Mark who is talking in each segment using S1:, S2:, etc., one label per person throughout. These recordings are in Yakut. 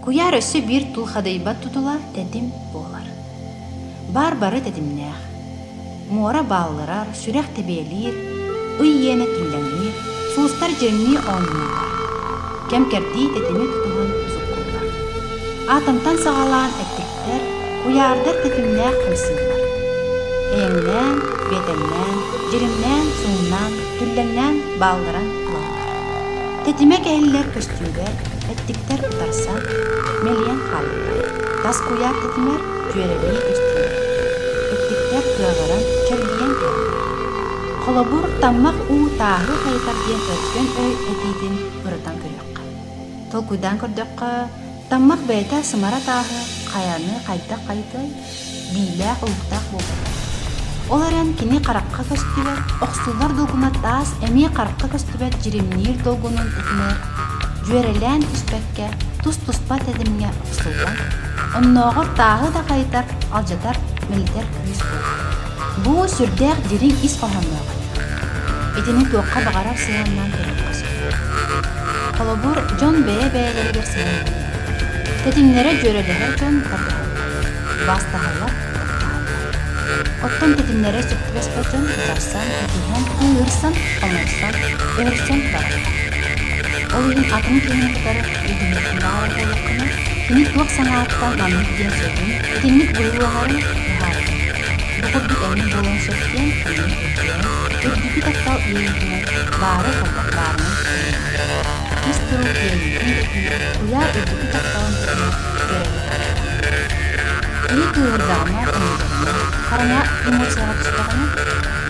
S1: Куйаар өссө биир тулхадыйбат тутула тэтим буолар. Баар бары тэтимнээх. Муора бааллырар, сүрэх тэбиэлиир, ый иэнэ түллэҥниир, сулустар дьиримнии оонньууллар. Кэм-кэрдии тэтими тутуһан суккуллар. Атомтан саҕалаан эттиктэр, куйаардар тэтимнээх хамсыыллар. Эйэҥнээн, биэтэҥнээн, дьиримнээн, суҥнаан, түллэҥнээн, бааллыран ылаллар. Тэтимэ кэһиллэр көстүүлэр, эттиктэр утарсан, мэлийэн хаалаллар. Тас куйаар тэтимэр дьүөрэлии көстүүлэр. Эттиктэр кыаҕыран, чэлгийэн кэлэллэр. Холобур, таммах уу тааһы хайытар диэн өркөн өй этиитин ырытан көрүөххэ. Толкуйдаан көрдөххө, таммах бэйэтэ сымара тааһы хайаны хайдах хайытыай, биилээх уһуктаах буолбатах. Ол эрэн кини харахха көстүбэт, охсуллар долгуна таас эмиэ харахха көстүбэт дьиримниир долгунун тэтимэр, дьүөрэлээн түспэккэ, тус-туспа тэтимҥэ охсуллан, оннооҕор тааһы да хайытар, алдьатар, мэлитэр күүс буолар. Бу сүрдээх дириҥ ис хоһоонноох этэ. Итини туохха баҕарар сыһыаннаан көрүөххэ сөп. Холобур, дьон бэйэ-бэйэлэригэр сыһыаннаһаллар. Тэтимнэрэ дьүөрэлэһэр дьон тардыһаллар, убаастаһаллар, таптаһаллар. Оттон тэтимнэрэ сөп түбэспэт дьон утарсан, этиһэн, кыыһырсан, хомойсон, өһөрсөн бараллар. Ол иһин атын киһини кытары өйдөһүөххүн баҕарар буоллаххына, кини туох санааттан маннык диэн сөбүн, итинник быһыылаһарын быһаарыҥ. Бу курдук эҥин буолуон сөп диэн кини өйдөөн, үрдүкү таптал иэйиитинэн баары хайдах баарынан ылынар. Ис турук иэйиитин тэтимэ куйаар үрдүкү тапталын тэтимэ дьүөрэлэһэр. Киһи кыыһырдаҕына, хомойдоҕуна, хараҥа эмоцияҕа түстэҕинэ,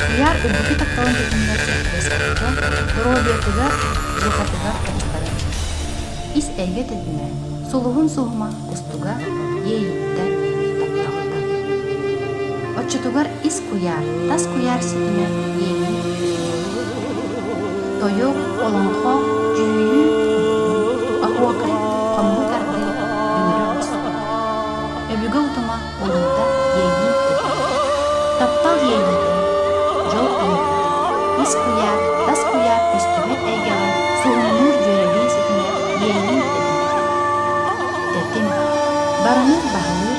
S1: куйаар үрдүкү тапталын тэтимигэр сөп түбэспэккэ, доруобуйатыгар, дьылҕатыгар оҕустарар. Ис эйгэ тэтимэ сулуһун суһума кустуга иэйииттэн, тапталтан. Оччотугар ис куйаар, тас куйаар ситимэ иэйии тэтимэ. Тойук, олоҥхо, дьүһүйүү, уһуйуу, оһуокай, хомуһу тардыы, дүҥүрү охсуу. Өбүгэ утума улуута иэйии тэтимэ. Таптал иэйиитэ, дьол иэйиитэ, ис куйаар, тас куйаар көстүбэт эйгэҕэ суһумнуур дьүөрэлии ситимэ иэйии тэтимэ. Тэтим. Барыны баһылыыр.